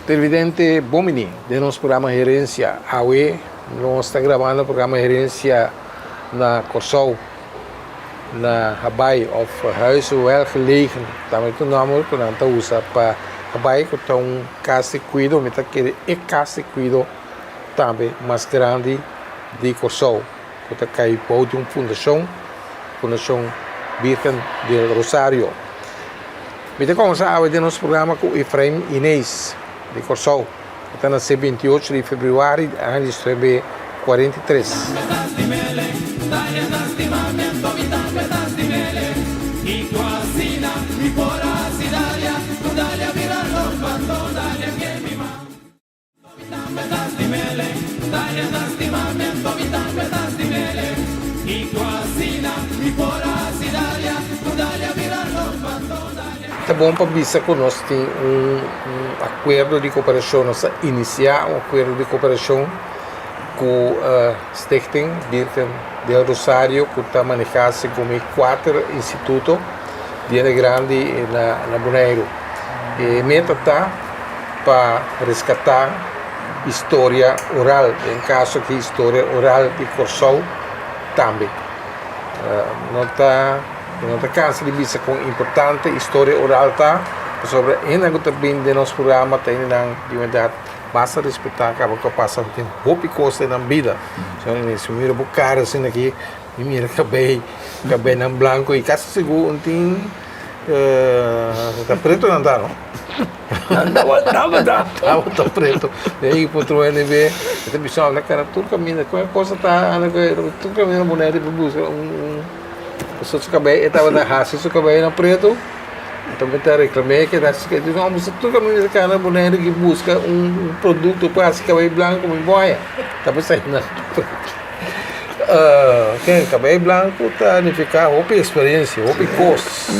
Televidente bon bini den nos programa Herencia. Awe nos ta grabando programa Herencia na Kòrsou, na Habaai òf Huize Welgelegen, tambe ta un nòmber ku nan ta usa pa Habaai ku ta un kas di kuido, mi ta kere e kas di kuido tambe mas grandi di Kòrsou ku ta kai bou di un fundashon, Fundashon Virgen del Rosario. Mi ta kòmensá awe den nos programa ku Efraim Inés di Kòrsou. E ta nasé 28 di febrüari di aña 1943. Ta bon pa bisa ku nos tin un akuerdo di koperashon, nos a inisiá un akuerdo di koperashon ku Stichting Virgen del Rosario ku ta manehá segun mi kuater instituto di hende grandi na Boneiru. E meta ta pa reskatá historia oral, den kaso aki historia oral di Kòrsou tambe. No ta no ta kansa di bisa kon importante historia oral ta, pasobra hende ku ta bini den nos programa ta hendenan di bèrdat basta respetá kaba ku a pasa den hopi kos den nan bida. Si mi mira bo kara asina aki, mi mira kabei kabeinan blanku i kasi sigur un tin ta preto nan ta no. Tabata. Tabata preto. De ahí por hende ve, e ta bisa na cara tur caminda, cualquier cosa ta anda tur caminda Bonaire por busca un pasobra su cabey e tabata haci su cabey na preto, tambe ta reclam'é ke ta haci su no tur caminda ta cana Bonaire ki busca un producto pa haci cabey blanco mi boya, ta bisa na preto. Cabey blanco ta nifica hopi experiencia, hopi cos.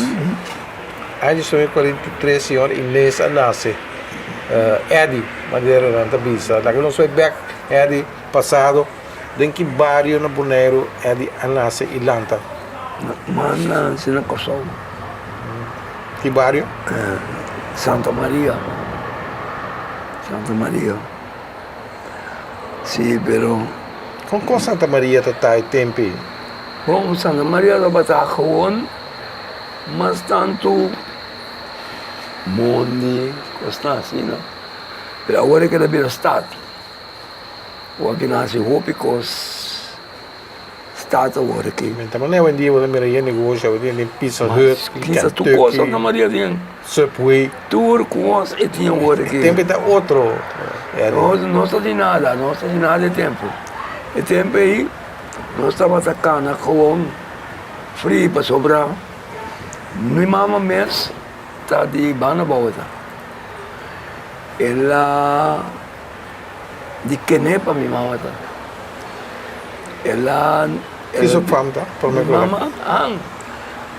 Aña 1943 señor Inés a nace. Eddy, manera nan ta bisa. Laga nos bai bek, Eddy, pasado. Den ki bario na Boneiru Eddy a nace y lanta? Mi a nace na Kòrsou. Ki bario? Santa Maria. Santa Maria. Si, pero. Kon kon Santa Maria ta ta e tempi? Bon, Santa Maria tabata gewoon. Mas tantu mondi kosnan asina, pero awor e keda bira stat. Awor ki nan hasi hopi kos stat awor aki. Ta manera awendia bo ta mira yen negoshi awendia tin Pizza Hut, Pizza tur kos Santa Maria tin. Subway. Tur kos e tin awor aki. Tempu ta otro. No ta di nada, no ta di nada e tempu. E tempu ei nos tabata kana gewoon. Fri pasobra mi mama mes ta di banda bouta. El a di Kenepa mi mama ta. El a. Ki su fam ta? Mi mama an.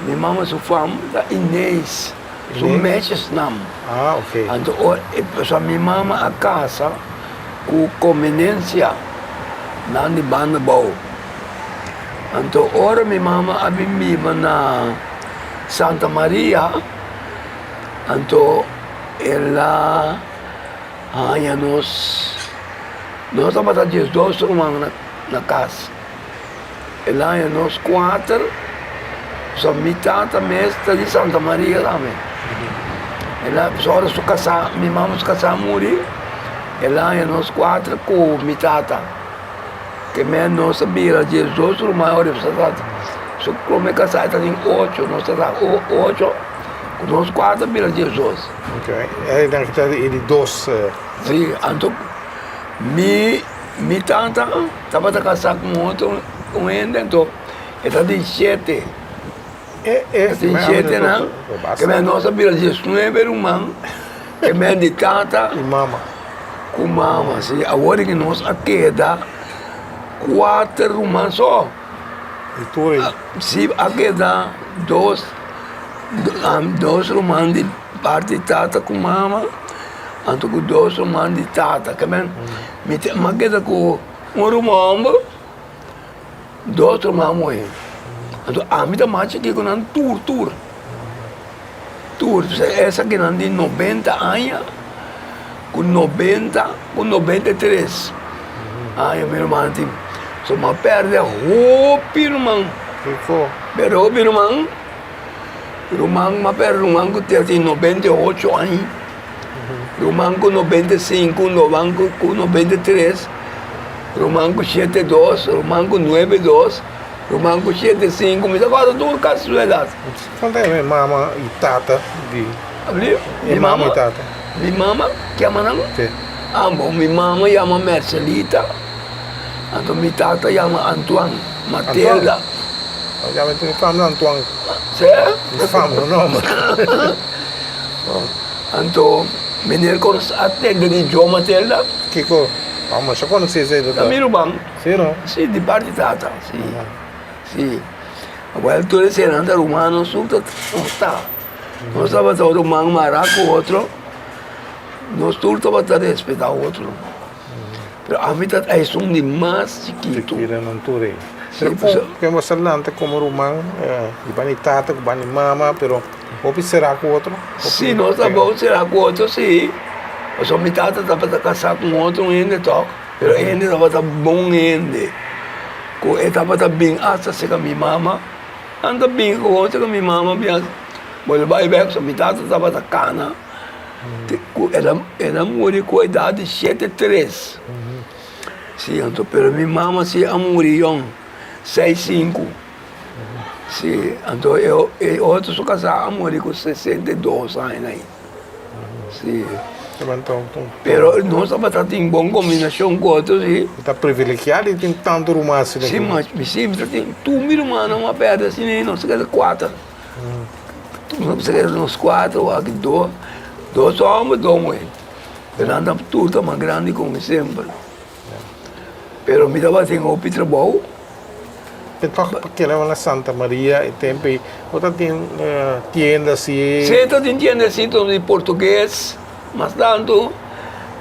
Mi mama su fam ta Inés. Su meisjesnaam. Ah, ok. Anto ora pasobra mi mama a casa ku konvenencia nan di banda bou. Anto ora mi mama a bin biba na Santa Maria, anto el a haña nos, nos tabata diesdos ruman na kas, el a haña nos kuater, pasobra mi tata mes ta di Santa Maria tambe, el a pasobra ora su kasá, mi mama su kasá a muri, el a haña nos kuater ku mi tata. Ke men nos a bira diesdos ruman ora e sa su prome kasá e ta tin ocho, nos ta sa ocho. Ku nos kuater bira 12. Ok, e nan ta e di dos. Si, anto mi mi tata tabata kasá ku un otro un hende, anto e ta di shete. E e Ta tin shete nan, ke men nos a bira 19 ruman, ke men di tata i mama. Ku mama, si. Awor di nos a keda kuater ruman so. I tur ei? Si, a keda dos, dos ruman di parti tata ku mama, anto ku dos ruman di tata. Ke men mi a keda ku un ruman homber, dos ruman muhe. Anto ami ta mas chikí ku nan tur tur. Tur. Esakinan di 90 aña ku 90 ku 93 aña mi ruman tin. So mi a pèrdè hopi ruman. Kiko? Pèrdè hopi ruman. Ruman, mi a pèrdè ruman ku tin 98 aña, ruman ku 95, ruman ku 93, ruman ku 72, ruman ku 92, ruman ku 75. Mi ta kòrda tur kasi su edat. Konta e mama i tata di. Mi mama i tata. Mi mama yama nan? Si. Ah bon, mi mama yama Mercelita, anto mi tata yama Antoine Matilda. Antoine? Yama mi fam Antoine. Si? Mi fam no nomber. Anto meneer konos a tende di Joe Matilda? Kiko? Ah, masha konosé esei Ta mi ruman. Si no? Si, di parti tata, si. Si. Awel tur eseinan ta rumannan su ta nos ta. Nos tabata un ruman mará ku otro, nos tur tabata respetá otro. Pero ami ta esun di mas chikitu. Chikitu tur ei. Pero kon ke bo sa lanta komo ruman di banda di tata ku banda di mama pero hopi será ku otro? Si nos ta bon será ku otro si. Pasobra mi tata tabata kasá ku un otro hende tòg. Pero e hende tabata bon hende, ku e tabata bin asta serka mi mama, nan ta bin gewoon serka mi mama bia bolbe bai bek, so mi tata tabata kana, ku el a el a muri ku edat di 73, si anto pero mi mama si a muri yòn, seis sinku, si anto e otro su kasá a muri ku 62 aña ai. Sí. Pero nos tabata tin bon combinacion cu otro, sí. Bo ta privilegiá di tin tantu ruman asina Sí, mas mi sí, mi ta tin tur mi rumannan a pèrdè asina, nos ta keda kuater. Nos ta keda nos kuater, wak dos, dos hòmber, dos muhé. Pero nan ta tur ta mas grandi ku mi semper. Pero mi tabatin hopi trabou. Te tòg pa keda na Santa Maria e tempu ei bo ta tin tienda si? Si ta tin tienda si di portugues mas tantu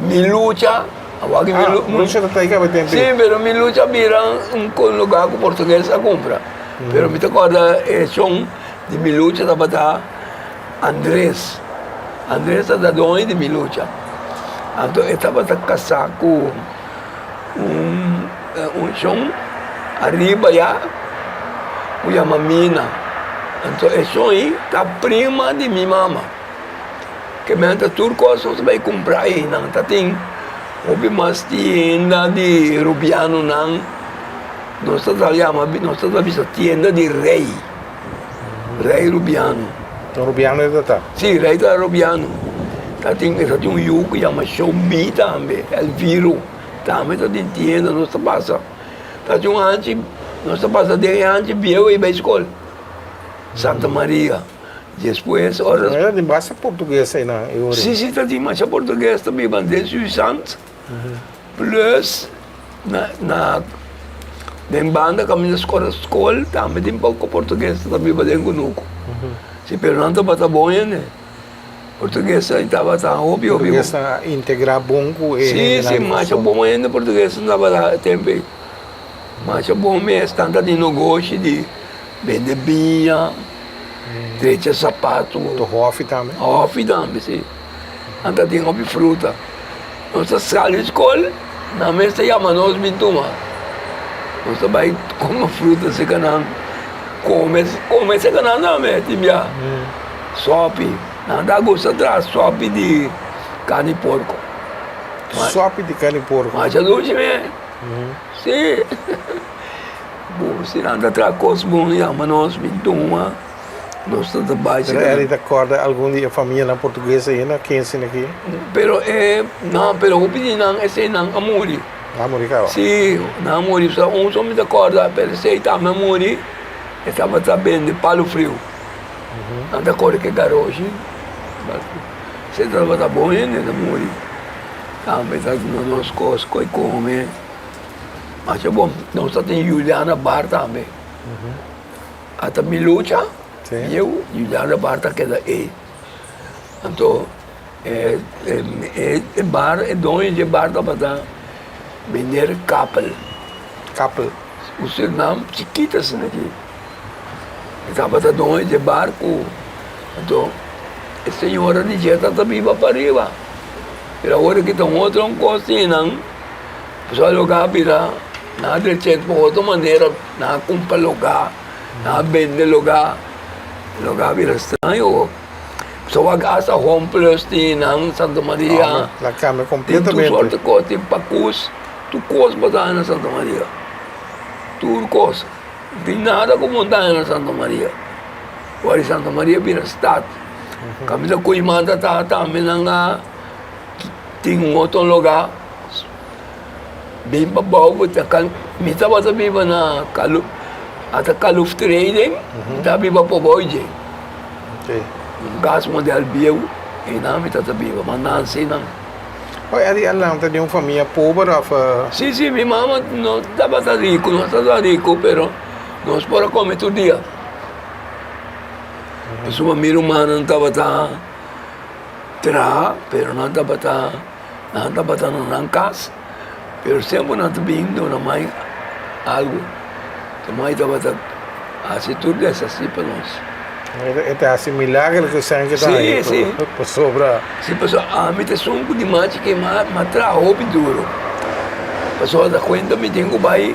mi lucha Ah, lucha ta ta e tempu ei? Si pero mi lucha bira un lugar ku portugues a kumpra pero mi ta kòrda e shon di mi lucha tabata Andres. Andres ta doño di mi lucha. Anto e tabata kasá ku un un shon ariba ya ku yama Mina. Anto e shon ei ta prima di mi mama. Ke men ta tur kos nos ta bai kumpra einan. Ta tin hopi mas tienda di rubianonan. Nos ta yama nos ta bisa tienda di rei. Rei Rubiano. Don Rubiano e ta ta? Si, Rei ta Rubiano. Ta tin, e ta tin un yu ku yama Shombi tambe, Elviro. Tambe ta tin tienda, nos ta pasa. Ta tin un hanchi, nos ta pasa den e hanchi bieu ei bai skol. Santa Maria. Despues ora. No era tin basta portugues einan e ora ei? Si, si, ta tin masha portugues ta biba den Suizant. Plus na na den banda kaminda skor skol tambe tin poko portugues ta biba den kunuku. Si pero nan tabata bon hende. Portugues ei tabata hopi hopi bon. Portuguesnan a integrá bon ku e Si hendenan si di masha Kòrsou. bon hende portuguesnan tabata e tempu ei. Masha bon mes tanta di nogoshi di bende biña, drecha sapatu. To hòfi tambe? Hòfi tambe si. Nan ta tin hopi fruta. Nos ta sali skol, nan mes ta yama nos bin tuma. Nos ta bai kome fruta serka nan, kome, kome serka nan tambe tin bia. Sòpi, nan ta gusta traha sòpi di karni porko. Sòpi di karni porko? Masha dushi me. Si. Bo, si nan ta traha kos bon, yama nos bin tuma. Nos ta ta bai Pero Eddie ta kòrda algun di e famianan portugues ei na Kensin aki? Pero e, no, pero hopi di nan eseinan a muri. Nan a muri kaba? Si, nan a muri. So un so mi ta kòrda, pero esei tambe a muri, e tabata bende palu friu. Nan ta kore ku e garoshi. Esei tabata bon hende, nan a muri. Tambe ta duna nos kos ku e kome. Masha bon. Nos ta tin Juliana Bar tambe. Ata mi lucha bieu Juliana Bar ta keda ei. Anto e e bar e doño di e bar tabata meneer Kapel. Kapel. Un Surinam chikito asina aki. E tabata doño di e bar ku anto e señora di dje tabata biba pariba. Pero awor aki ta un otro kos einan. Pasobra loke a bira nan a drecha pa otro manera, nan a kumpra lugá, nan a bende lugá, lugá a bira straño. Pasobra wak asta Home Plus tin nan Santa Maria, tin tur sorto kos, tin pakus, tur kos bo ta haña na Santa Maria, tur kos. No tin nada ku bo no ta haña na Santa Maria. Ora di Santa Maria bira stat, kaminda Koiman ta traha tambe nan a tin un otro lugá. Bin pa bou bo ta kan mi tabata biba na kalu ata kaluf trading mi ta biba pa bou dje un kas model bieu einan mi tabata biba ma nansi nan. Oi adi a lanta di un famia pober of? Si si mi mama no tabata riku no tabata riku pero nos por a kome tur dia pasobra mi rumannan tabata traha pero nan tabata. Nan tabata na nan kas, pero semper nan ta bin duna mai algu. Ta mai tabata hasi tur desasi pa nos. E ta hasi milagro ku esnan ke ta haña pasobra. Si, pasobra ami ta esun ku di machi ke m'a traha hopi duru. Pasobra ta kuenta mi tin ku bai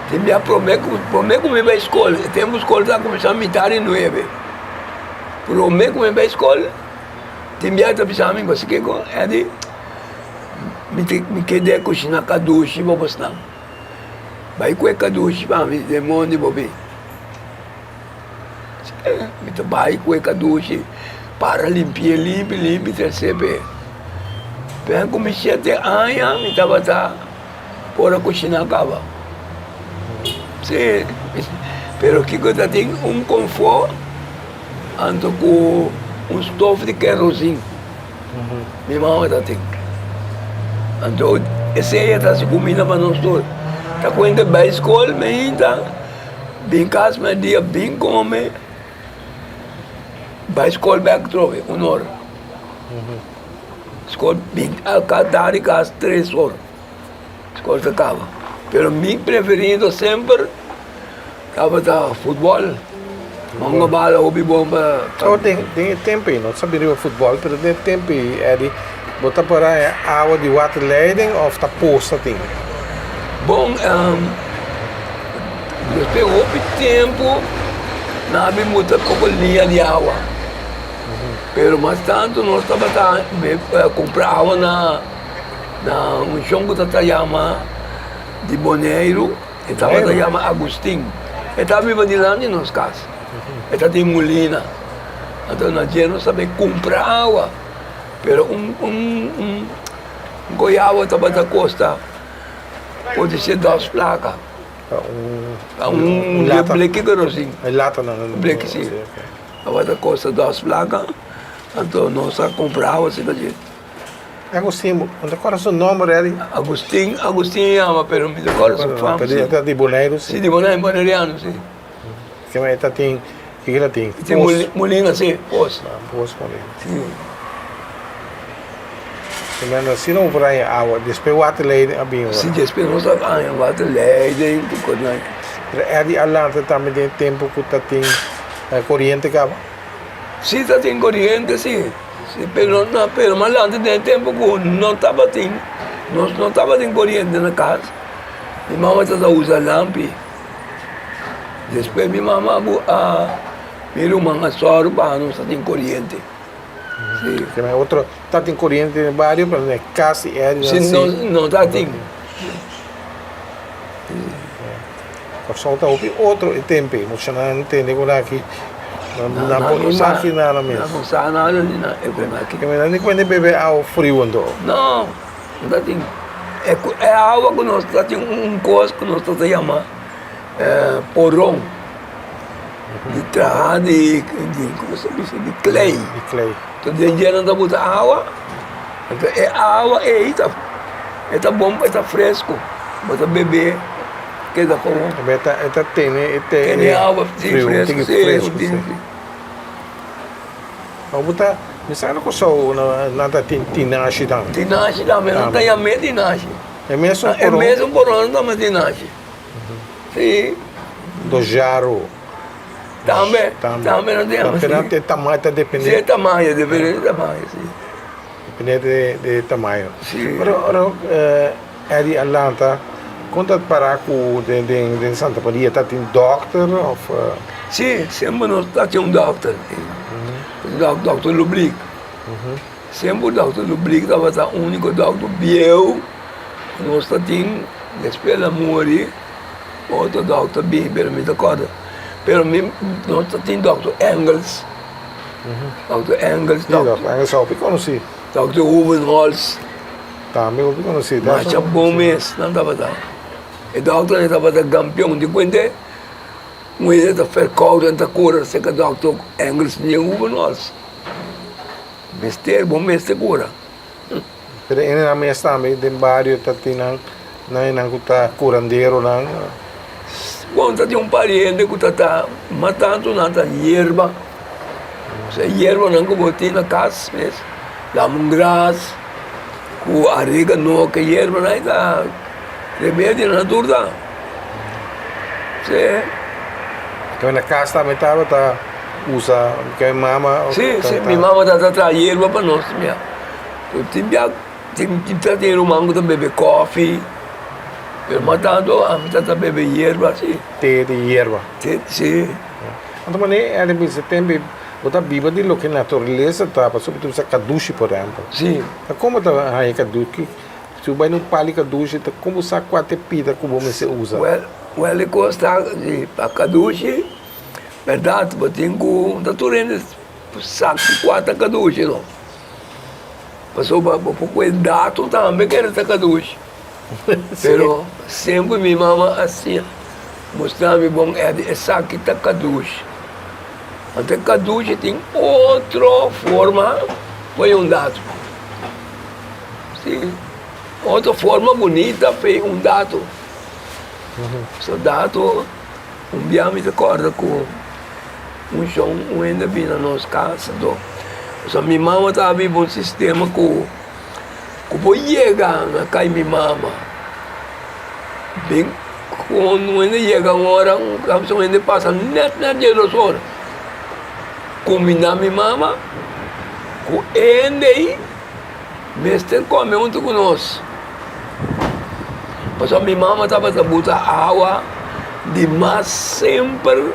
tin bia prome ku prome ku mi bai skol, e tempu skol ta kuminsá mitar di nuebe. Prome ku mi bai skol. Tin bia ta bisa mi gosi kiko Eddie mi ta mi keda kushina kadushi bo bosnan bai kue kadushi pa mi den mondi bo bin mi ta bai kue kadushi para limpia limpi limpi trese p'e pen ku mi shete aña mi tabata por a kushina kaba si pero kiko ta tin un konfò. Anto ku un stof di kerosin mi mama ta tin. Anto esei a ta hasi kuminda pa nos tur. Ta kuenta bai skol meinta, bin kas mèrdia bin kome, bai skol bèk atrobe un ora. Skol bin tardi kas tres ora skol ta kaba. Pero mi preferido semper. Tabata futbòl. Manga bala hopi bon pa. Oh, den den e tempo ei no sabi riba futbòl, pero den e tempo ei Eddy, bo ta por haña awa di waterleiding òf ta posa tin? Bon, despues hopi tempu nan a bin muta poko liña di awa. Pero mas tantu nos tabata kumpra awa na na un shon ku ta yama di Boneiru. E tabata yama Agustin. E ta biba dilanti nos kas. E ta tin mulina. Anto na dje nos ta bai kumpra awa. Pero un un un ko'i awa tabata kosta por di ser dos plaka. Pa un bleki ku nos tin. Bleki si. Tabata kosta dos plaka. Anto nos a kumpra awa asina dje. Agustin, bo ta kòrda su nòmber Eddie? Agustin, Agustin e yama, pero mi ta kòrda su fam si. E ta di Boneiru si? Si, di Boneiru, boneriano si. Kema e ta tin, kiko e ta tin? E tin mulina si, pos. Pos mulina. Si. Kema asina bo por haña awa, despues waterleiding a bin ora. Si, despues nos a haña waterleiding, tur kos nan. Pero Eddie a lanta tambe den e tempu ku ta tin koriente kaba? Si ta tin koriente si, si pero no pero mas lanta den e tempo ku no tabatin nos no tabatin koriente na kas mi mama tabata usa lampi despues mi mama a mi ruman a sòru pa nos tatin koriente si. Kende otro tatin koriente den e bario pero den e kas di Eddie si no tatin. Kòrsou ta hopi otro e tempu ei. Muchanan tende ku aki. Nan por imaginá nan mes. Nan no sa nada di nan e kon aki. Ke nan ni kuende bebe awa friu anto. No, no ta tin. E awa ku nos ta tin un kos ku nos ta yama poron. Di traha di, komo se bisa, di klei. Di klei. Enton den dje nan ta buta awa, enton e awa ei ta e ta bon, e ta fresco, bo ta bebe keda komo. E ta e ta tene e tene awa fresco, si, si. Bo ta mi sa na Kòrsou nan ta tin tinashi tambe. Tinashi tambe, nan ta yam'é tinashi. E mesun poron. E mesun poron nan ta yama tinashi. Si. Dojaro. Tambe, tambe nan ta yama si. Pero e tamaño ta depende. Si e tamaño, depende di tamaño, si. Depende di e tamaño. Si. Ora ora Eddie a lanta, kon ta para ku den Santa Maria ta tin dòkter òf? Si, semper nos ta tin un dòkter. Dòkter Lubrik. Semper dòkter Lubrik tabata úniko dòkter bieu ku nos ta tin. Despues el a muri, otro dòkter bin, pero mi ta kòrda. Pero mi nos ta tin dòkter Engels, dòkter Engels. Sí, dòkter Engels hopi konosí. Dòkter Hubenholz. Tambe hopi konosí. Masha bon mes nan tabata. E dòkternan tabata kampion. Di kuente un hende ta fèrkouda, ta kura serka dòkter Engels ni Hubenholz. Mester, bo mester kura. Pero e nan mes tambe den bario ta tin nan nan ku ta kuranderonan. Bon, ta tin un par di hende ku ta ta mas tantu nan ta yerba. Osea yerbanan ku bo tin na kas mes, lamongras ku aregano, ke yerbanan ei ta remedionan tur ta. Si. Kende na kas tambe tabata usa ke mama? Si, si, mi mama tabata traha yerba pa nos. Tin bia tin ta tin ruman ku ta bebe kòfi, pero mas tantu ami ta ta bebe yerba si. Te di yerba? Te, si. Anto manera e bisa tempu bo ta biba di loke naturalesa ta, pasobra bo ta bisa kadushi por ehèmpel. Si. Ta komo ta haña kadushi? Si bo bai na un pali kadushi ta komo sa kua ta e pida ku bo mester usa? Wèl, wèl e kos ta si pa kadushi bèrdat bo tin ku ta tur hende sa kua ta kadushi no. Pasobra bo por kue dato tambe kere ta kadushi. Pero semper mi mama a siña mustra mi bon Eddy esaki ta kadushi. Anto e kadushi tin otro forma pa e un dato. Si, otro forma bunita pa e un dato. So dato un bia mi ta kòrda ku un shon un hende a bini na nos kas anto pasobra mi mama ta biba un sistema ku ku por yega na kai mi mama bin un hende yega un ora un hende pasa nèt nèt diesdos ora kuminda mi mama ku e hende ei mester kome huntu ku nos. Pasobra mi mama tabata buta awa di mas semper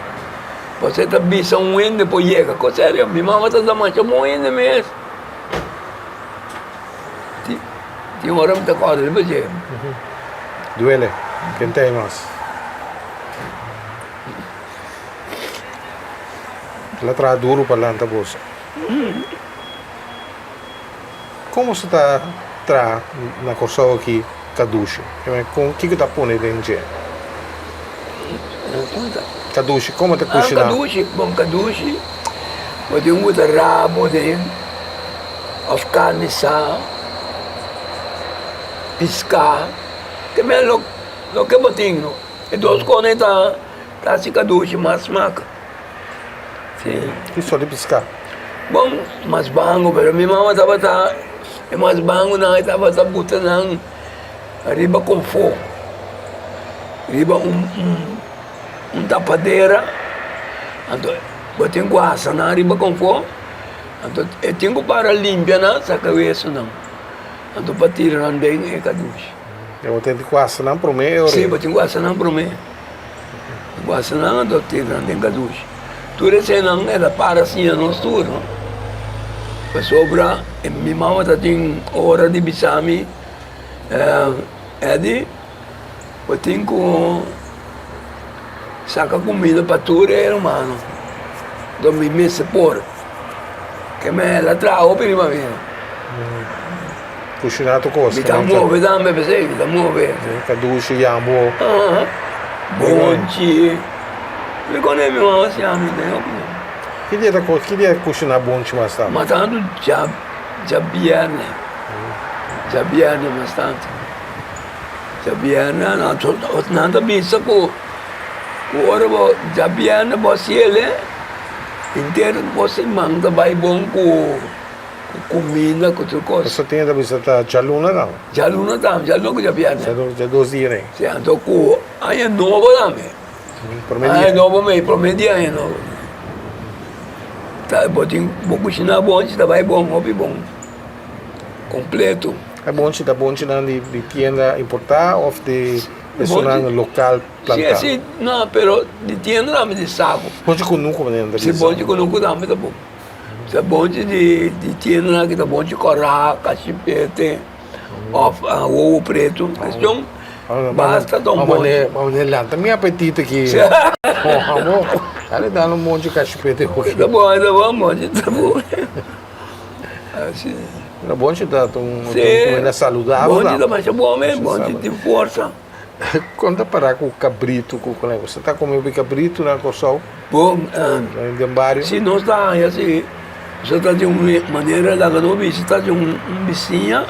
pasobra e ta bisa un hende por yega. Ko serio, mi mama tabata masha bon hende mes. Tin ora mi ta kòrda riba dje. Duele, ken ta ei mas? El a traha duru pa lanta boso. Komo su ta traha na Kòrsou aki kadushi? Kiko ta pone den dje? Kadushi, komo ta kushiná? Kadushi, bon kadushi, bo tin ku ta rabo den òf karni sa, piská, te men loke bo tin no. E dos kos ta hasi kadushi mas smak. Ki sort di piská? Bon, mas bango, pero mi mama tabata, e mas bangonan e tabata buta nan riba konfó, riba un un tapadera, anto bo tin ku hasa nan riba konfó, anto e tin ku para limpia nan saka wesonan, anto pa tira nan den e kadushi. E bo tin ku hasa nan promé e ora? Si, bo tin ku hasa nan promé. Guasa nan anto tira nan den kadushi. Tur esenan el a para siña nos tur no. Pasobra mi mama ta tin ora di bisa mi, Eddy, bo tin ku saka kumida pa tur e hermano. Anto mi mester por. Ke me el a traha hopi riba mi. Kushiná tur kos. Mi ta move tambe p'esei, mi ta move. Kadushi, yambo. Bonchi. Mi koné mi mama siña mi den hopi. Ki dia ta ki dia kushiná bonchi mas tantu? Mas tantu djabièrnè. Djabièrnè mas tantu. Djabièrnè nan ta bisa ku ora bo djabièrnè bo hasi el. Henter bo siman ta bai bon ku kuminda, ku tur kos. Pasobra tin ta bisa ta djaluna tambe. Djaluna tambe, djaluna ku djabièrnè. Djaluna dja dos dia rei. Si, anto ku aña nobo tambe. Prome dia. Aña nobo mei, prome dia aña nobo. Ta bo tin bo kushiná bonchi ta bai bon, hopi bon. Kompleto. E bonchi ta bonchinan di tienda importá òf di esunnan lokal? Si si no pero di tienda tambe di saco. Bonchi kunuku manera nan ta bisa. Si bonchi kunuku tambe ta bon. Sa bonchi di di tienda nan aki ta bonchi kòrá, kashipete òf wowo pretu. Kestion basta ta un bonchi. Bo manera lanta mi apetito aki. Amo dale dal un bonchi kashipete hopi. Ta bon ta bon bonchi ta bon. Asi. Pero bonchi ta un kumida saludabel. Bonchi ta masha bon mes, bonchi tin forsa. Kon ta para ku kabritu ku konai? Boso ta kome hopi kabritu na Kòrsou? Bo, Den bario? Si nos ta haña si, nos ta di un manera laga nos bishita di un bisiña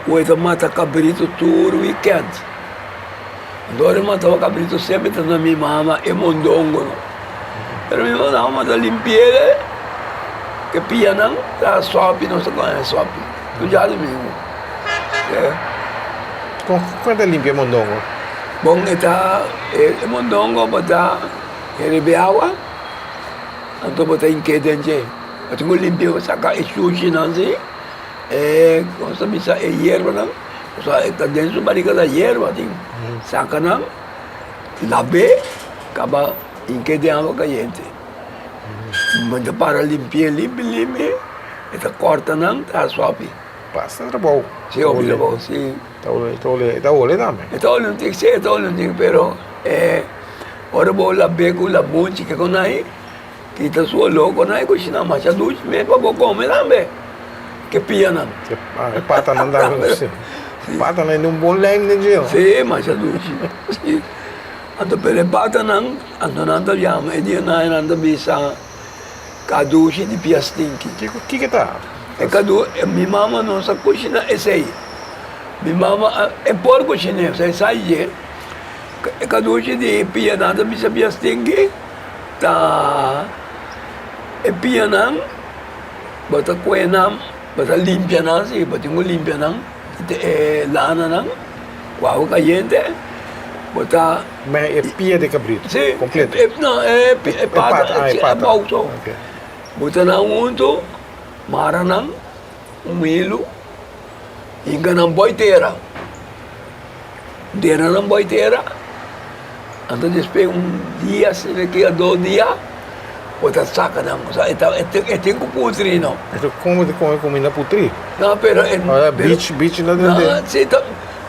ku e ta mata kabritu tur wikènt. Anto ora e mataba kabritu semper ta na mi mama e mondongo no. Pero mi mama ta limpi'e ke pianan ta sòpi nos ta kome sòpi tur djadumingu. Kon kon ta limpia e mondongo? Bon e ta e mondongo bo ta herebe awa anto bo ta hink'é den dje. Bo tin ku limpia bo saka e shushinan si e kon sa bisa e yerbanan pasobra e ta den su barika ta yerba tin. Saka nan lab'é kaba hink'é den awa kayente. Bo ta para limpi'é limpi limpi e ta kòrta nan ta sòpi. Basta trabou. Si, hopi trabou, si. Ta hole, ta hole, ta hole tambe. E ta hole un tik, si, e ta hole un tik, pero e ora bo lab'é ku labunchi ke kon ai, kita su oló kon ai kushina masha dushi mes pa bo kome tambe, ke pianan. Ah, e patanan tambe, si. Patanan tin un bon lijm den dje, no? Si, masha dushi, si. Anto pero e patanan, anto nan ta yama e dianan nan ta bisa kadushi di pia stinki. Kiko, kiko ta? E kadu, mi mama no sa kushina esei. Mi mama a, e por kushin'é, osea e sa dje. E kadushi di pianan ta bisa pia stinki, ta e pianan bo ta kue nan, bo ta limpia nan si, bo tin ku limpia nan, e lananan ku awa kayente, bo ta. Ma e pia di kabritu? Si. Kompleto? No, e pata, e pata, e Ok. Bo ta nan huntu. Mara nan un hilu hinka nan boi tera. Dera nan boi tera, anto despues un dia asina ki a dos dia bo ta saka nan. Osea e ta e tin ku putri no. Pero komo ta kome kuminda putri? No pero e Bich bich no den den. Si ta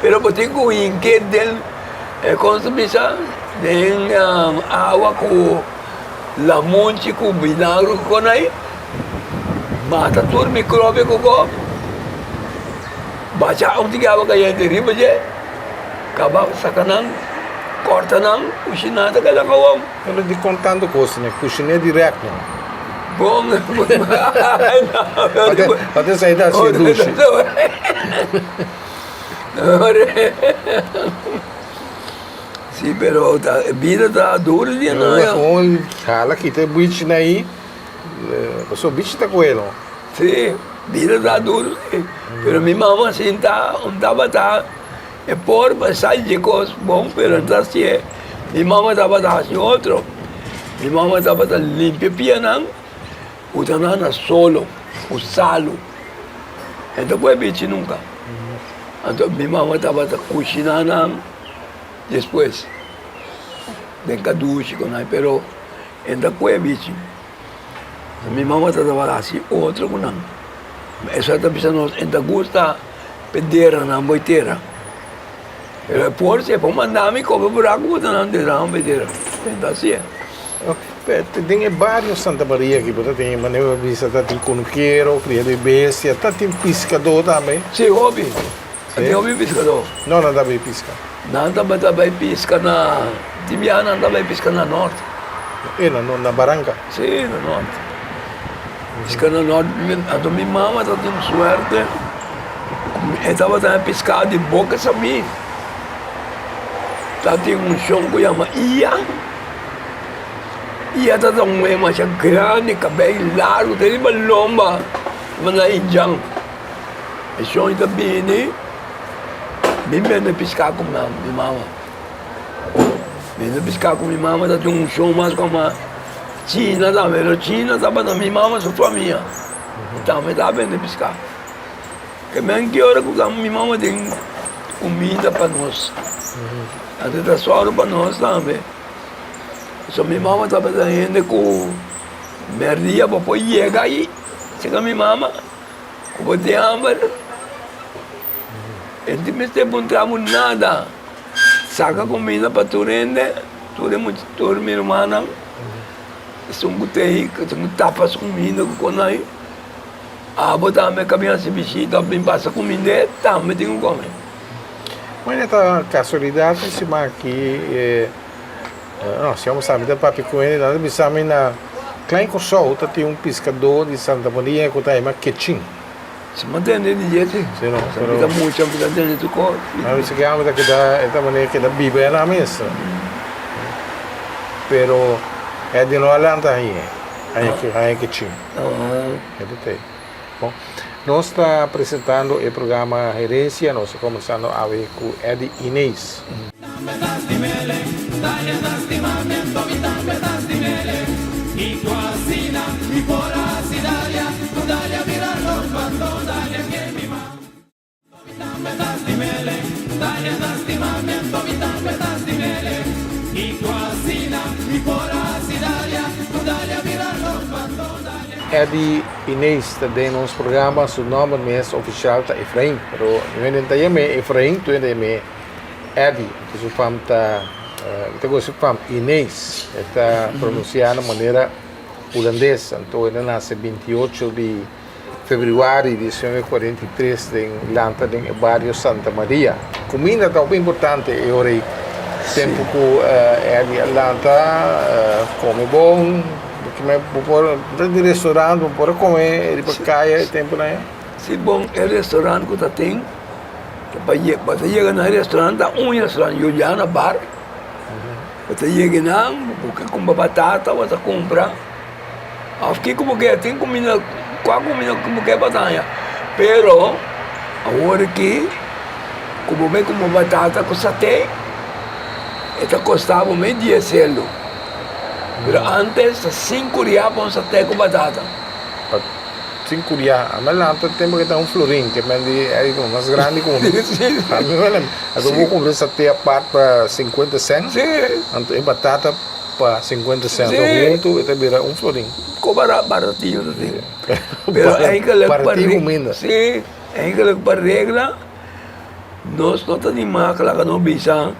pero bo tin ku hink'é den e kon ta bisa den awa ku lamunchi ku vinagre ku kon ai. Mata tur microbio cu bo bacha un tiki awa cayente riba dje, caba saca nan, corta nan, cushina ta keda gewoon. Pero dicon tanto cos ne cushine direct no. Bon Wat esey ta haci dushi. Si pero bida ta duro di nan ya. Gewoon hala kita e buichi na ahi. Pasobra bichi ta kohe no. Sí, bida ta duru sí. Pero mi mama sinta un tabata e por pa sa dje kos bon pero no ta hasié. Mi mama tabata hasi otro. Mi mama tabata limpia pianan usa nan na solo ku salu. E no ta kohe bichi nunka. Anto mi mama tabata kushina nan despues den kadushi ku nan pero. E ta kue bichi. Mi mama ta tabata hasi otro ku nan. Esei ta bisa nos e ta gusta pe dera nan bo e tera. Pero e por si e por manda mi kobe buraku bo ta nan dera nan bo e tera. E ta hasié. Den e bario Santa Maria aki bo ta tin manera bo bisa ta tin kunukero, kria di bestia, ta tin piskadó tambe? Sí, hopi. Ta tin hopi piskadó. No nan ta bai piska? Nan tabata bai piska na, tin biaha nan ta bai piska na nort. E na nort, na Baranka? Sí, na nort. Piska na nort, anto mi mama ta tin suerte ku e tabata piska di boka sabí. Ta tin un shon ku yama Iya. Iya ta ta un muhé masha grandi, kabei largu te riba lomba, manera indjan. E shon ta bini, mi bende piská ku mi mama. Bende piská ku mi mama ta tin un shon mas ku ama China tambe, pero China tabata mi mama su famia, tambe ta bende piská. Ke men ki ora ku mi mama tin kuminda pa nos, anto ta sòru pa nos tambe. So mi mama tabata hende ku mèrdia bo por yega ahi serka mi mama ku bo tin hamber, e no tin mester puntra bo nada, saka kuminda pa tur hende, tur e mucha tur mi rumannan, esun ku ta esun ku tapa su kuminda ku konai. Abo tambe ka bin hasi bishita of bin pasa kumind'é tambe tin ku kome. Bueno, ta casualidad e siman aki, no, si amo sabi ta papia cu hende, nan ta bisa mi na Klein Kòrsou ta tin un piscadó di Santa Maria cu ta yama Kechin. Si mi a tende di dje si. Si no, pero. Mi ta mucha mi ta tende tur cos. Nan bisa cu amo ta keda, e ta manera keda biba e mes. Pero e di no a lanta hañ'é, haña Kechin. Bon, nos ta presentando e programa Herencia, nos ta combersando awe cu Eddy Inez. Eddy Inez ta den nos programa, su nomber mes oficial ta Efrain, pero mi hende ta yam'é Efrain, tur hende ta yam'é Eddy, enton su fam ta, mi ta gosta su fam Inez, e ta pronuncia na manera hulandes, anto el a nace 28 di Februari di 1943 den lanta den e bario Santa Maria. Kuminda ta hopi importante e ora ei. Tempu ku Eddie a lanta kome bon, bo por di restaurant bo por a kome riba kaya e tempunan ei? Si bon e restaurant ku ta tin pa bo ta yega na e restaurant ta un restaurant Juliana Bar bo ta yega nan bo ke kumpra batata bo ta kumpra. Of kiko bo ke tin kuminda kua kuminda ku bo ke pa daña pero awor aki ku bo bai kumpra batata ku satei e ta kosta bo mes dies selu pero antes ta sinku ria pa un satei ku batata. Sinku ria ami a lanta tempu ke ta un florin ke men di e mas grandi ku mi ami a lanta anto bo kumpra satei apart pa sinkuenta sènt anto e batata. Pa 50 cent sí. Huntu e ta bira un florin. Ko bara baratillo ta tin. Pero eigenlijk pa Baratillo kuminda. Sí, eigenlijk pa regla nos no ta di makla ka no bisa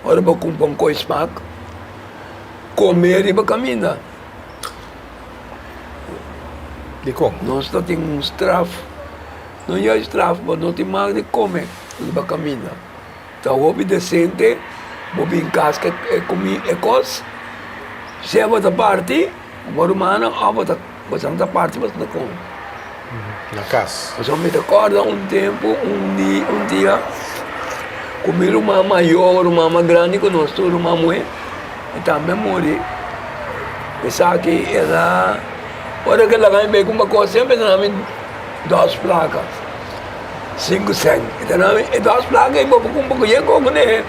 ora bo kumpra un koi smak kome riba kaminda. Dikon? Nos ta tin un straf, no juist straf, bo no tin mag di kome riba kaminda. Ta hopi desente bo bin kas ku e kumi e kos sea bo ta parti ku bo rumannan òf bo ta boso ta parti boso ta kome. Na kas. Pasobra mi ta kòrda un tempu un di un dia ku mi ruman mayor ruman mas grandi ku nos tur ruman muhé e tambe a muri esaki el a ora ku el a bai ku un kos semper el a duna mi dos plaka. Sinku sèn. E ta nan e dos plaka ei bo por kumpra kualkier kos kuné.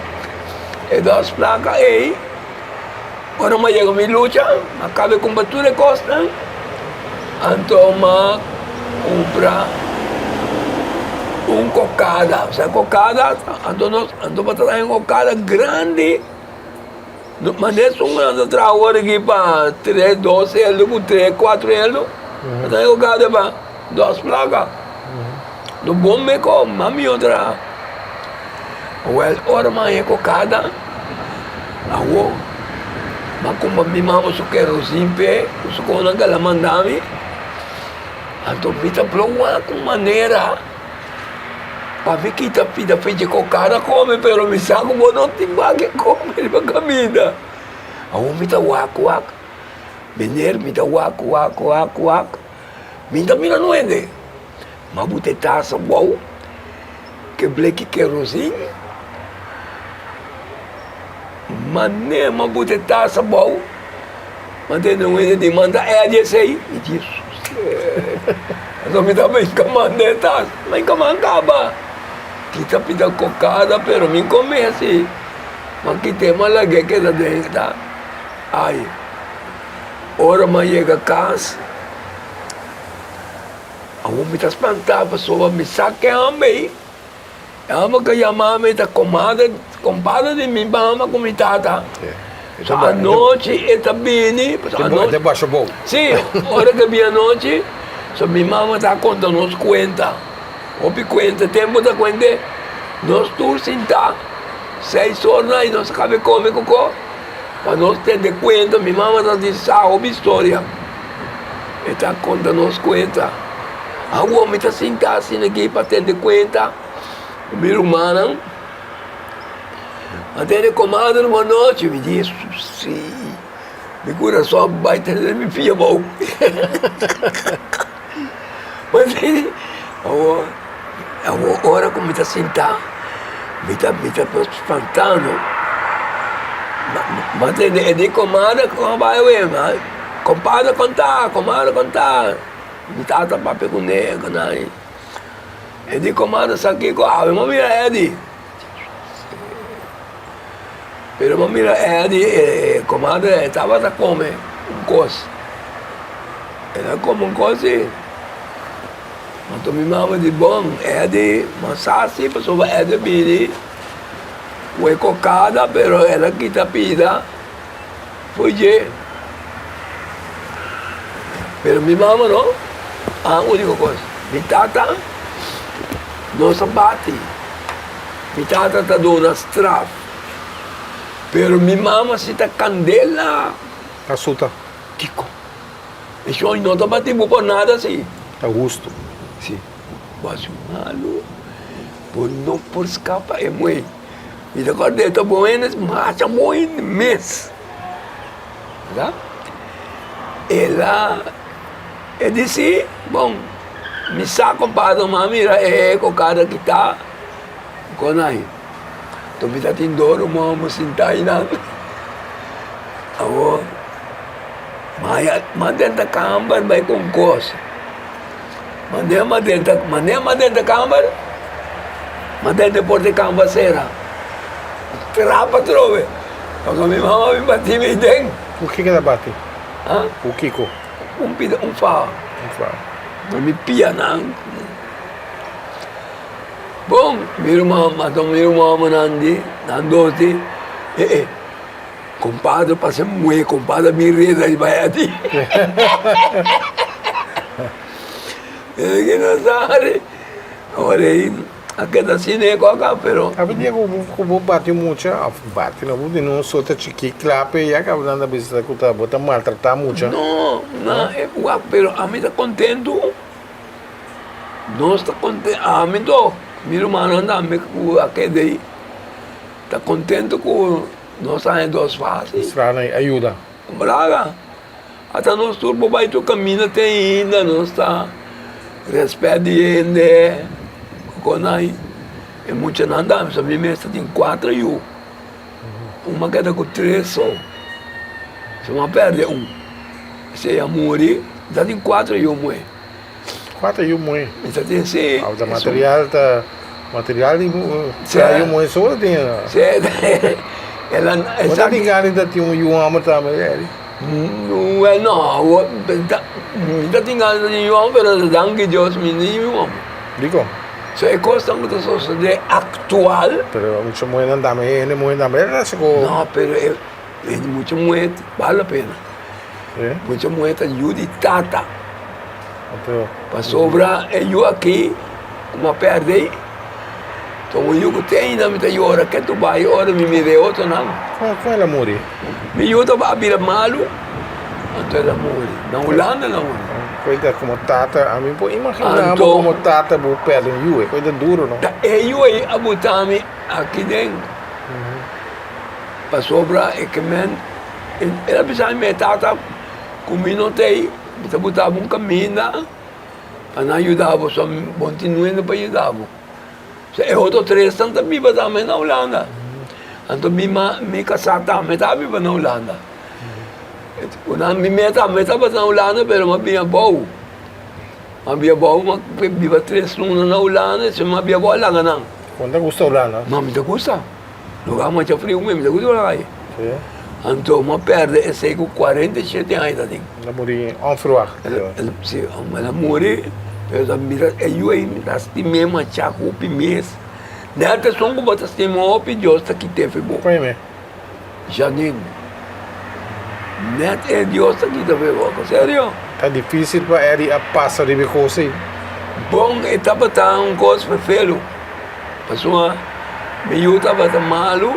E dos plaka ei, ora mi a yega mi lucha, mi a kaba di kumpra tur e kosnan, anto mi a kumpra un kokada. Sa kokada, anto nos, anto bo ta haña un kokada grandi. Mane esun nan ta traha awor aki pa tres dos eldo ku tres kuatro eldo nan ta yega pa dos plaka lo bon meko mas mihó traha wèl ora mi a haña kokada awor. M'a kumba mi mama su kerosin p'e ku su konan ku el a manda mi. Anto mi ta plo wak un manera pa mi kita pida fecha kokada kome pero mi sa ku bo no tin baki kome riba kaminda. Awor mi ta wak wak, meneer mi ta wak wak wak wak, mi ta mira nuende. M'a buta e tas abou ke bleki kerosin, mane m'a buta e tas abou, m'a tende un hende di manda Eddie esei, mi di Jesus, mi ta brinca manda e tas, mi a kaba kaba, kita pida kokada pero mi kome asi, m'a kit'e m'a lag'e keda den ta, ai, ora m'a yega kas. Awor mi ta spantá pasobra mi sa ke hòmber ei. E hòmber ku a yama mi ta komader, kompadre di mi mama ku mi tata. So anochi e ta bini, pasobra anochi. E ta basha bou. Si, ora ku e bini anochi, so mi mama ta konta nos kuenta. Hopi kuenta, tempu ta kuent'é. Nos tur sintá, seis or na i nos a kaba e kome ku ko. Pa nos tende kuenta, mi mama ta di sa hopi historia. E ta konta nos kuenta. Awor mi ta sinta asina aki pa tende kuenta ku mi rumannan. A tende komadre un anochi, mi di, si, mi kurason bai ta den mi pia abou. Awor, awor ora ku mi ta sinta, mi ta mi ta spantando. Ma tende e di komadre ku a bai awe, ma kompadre konta, komadre konta. Mi tata papia kuné, ku nan. E di komadre sa kiko awe, mi a mira Eddie. Pero mi a mira Eddie, e komadre e tabata kome un kos. El a kome un kos si. Anto mi mama di bon, Eddie, mi a sa si pasobra Eddie a bini ku e kokada pero el a kita pida for dje. Pero mi mama no, a uniko kos, mi tata no sa bati, mi tata ta duna straf, pero mi mama si ta kandela. Ta suta. Kiko? E shon no ta bati bo pa nada si. Ta hustu. Si. Bo hasi malu, bo no por skapa e muhé. Mi ta kòrda e ta bon hende, masha bon hende mes. Bèrdat? El a, e di si, bon, mi sa kompadre, ma mira e kokada kita kon ai. Anto mi ta tin dor un mo sinta einan. Awor, m'a drenta kamber bai ku un kos. Manera m'a drenta, manera m'a drenta kamber, m'a drenta e porta di kamber sera. Trapa atrobe, pasobra mi mama a bin bati mi den. Ku kiko ta bati? Ku kiko? Un pida, un faha. Un faha. Mi pianan. Bon, mi ruman, anto mi rumannan di, nan dos di, e e, kompadre pasa muhé, kompadre mi reda riba e ati. E ke no sabi, ora ei a keda asina e koka, pero. Abi dia ku bo bati mucha, òf bati no, bo duna un sota chikí klape ya kaba nan ta bisa ku ta bo ta maltratá mucha. No, no, e wak, pero ami ta kontentu. Nos ta konten, ami to, mi rumannan tambe ku a keda ei ta kontento ku nos a haña dos fase. Mustra nan ayuda. Braga, ata nos tur por bai tur kaminda te ainda nos ta rèspèt di hende, ku nan e muchanan tambe, mi mes ta tin kuater yu. Un a keda ku tres so, so a pèrdè un. Esei a muri, mi ta tin kuater yu muhé. Kuater yu muhé? Mi ta tin, si. Awo ta material ta, material di traha yu muhé so ta tin. Si, el a. Bo ta tin gana di ta tin un yu hòmber tambe, Eddie? Wèl no, mi ta tin gana di ta tin yu hòmber, pero danki Dios mi no tin yu hòmber. Dikon? So e kosnan ku ta sosodé aktual. Pero mucha muhénan tambe, e hende muhé tambe ta hasi ku. No, pero e hende mucha muhé bal la pena. Mucha muhé ta yu di tata. Pasobra e yu aki ku a pèrdè ei, Ta un yu ku te ainda mi ta yora ke tu bai ora mi mira e otronan. Kon el a muri? Mi yu ta a bira malu, anto el a muri. Na Hulanda el a muri. Koe ta komo tata, ami por imaginá bo komo tata bo pèrdè un yu, e koe ta duro no? Ta e yu ei a buta mi aki den, pasobra e ke men, el a bisa mi, tata ku mi no ta ei, mi ta buta bo un kaminda pa nan yuda bo, so bo no tin nuende pa yuda bo. E otro tresnan ta biba tambe na Hulanda. Anto mi ma, mi kasá tambe ta biba na Hulanda. Una mi mei tambe tabata na Hulanda pero mi a bini abou. Mi a bini abou, mi a biba tres luna na Hulanda, despues mi a bini abou a laga nan. Bo no ta gusta Hulanda? No, mi ta gusta. Lugar masha friu mi, mi ta gusta Hulanda. Anto mi a perde esei ku 47 aña ta tin. El a muri onverwacht. Si, el a muri, pero ta mira e yu ei mi ta stim'é masha hopi mes. Nèt esun ku bo ta stima hopi, Dios ta kit'é fi bo. Kon e me? Janine. Nèt e Dios ta kita fi bo, serio. Ta difísil pa Eddie a pasa riba e kos ei. Bon, e tabata un kos fefelu. Pasobra mi yu tabata malu,